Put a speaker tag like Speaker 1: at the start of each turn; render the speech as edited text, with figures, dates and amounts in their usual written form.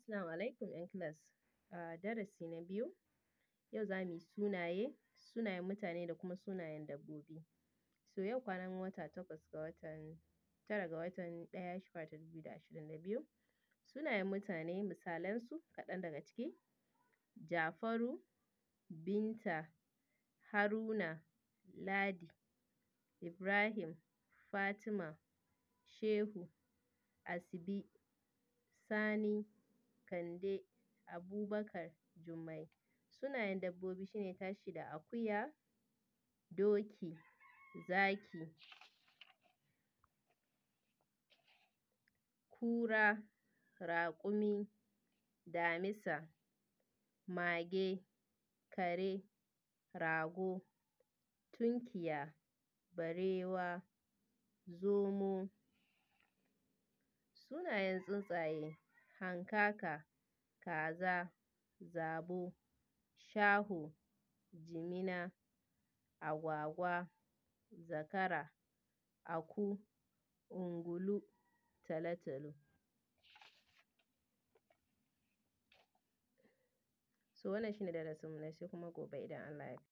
Speaker 1: Assalamu alaikum ‘yan class. A darasi na biyu, yau za mu yi sunaye, sunayen mutane da kuma sunayen dabbobi. So yau kwanan wata 8 ga watan 9 ga watan 1 shekara ta 2022. Sunayen mutane misalansu kaɗan daga ciki: Jafaru, Binta, Haruna, Ladi, Ibrahim, Fatima, Shehu, Asibi, Sani, Kande, Abubakar, Jummai. Sunayen dabbobi shine tashi da akuya, doki, zaki, kura, raƙumi, damisa, mage, kare, rago, tunkiya, barewa, zomo. Sunayen tsuntsaye: hankaka, kaza, zabo, shaho, jimina, agwagwa, zakara, aku, ungulu, talo-talo. So wannan shine darasinmu na sai kuma gobe idan Allah ya.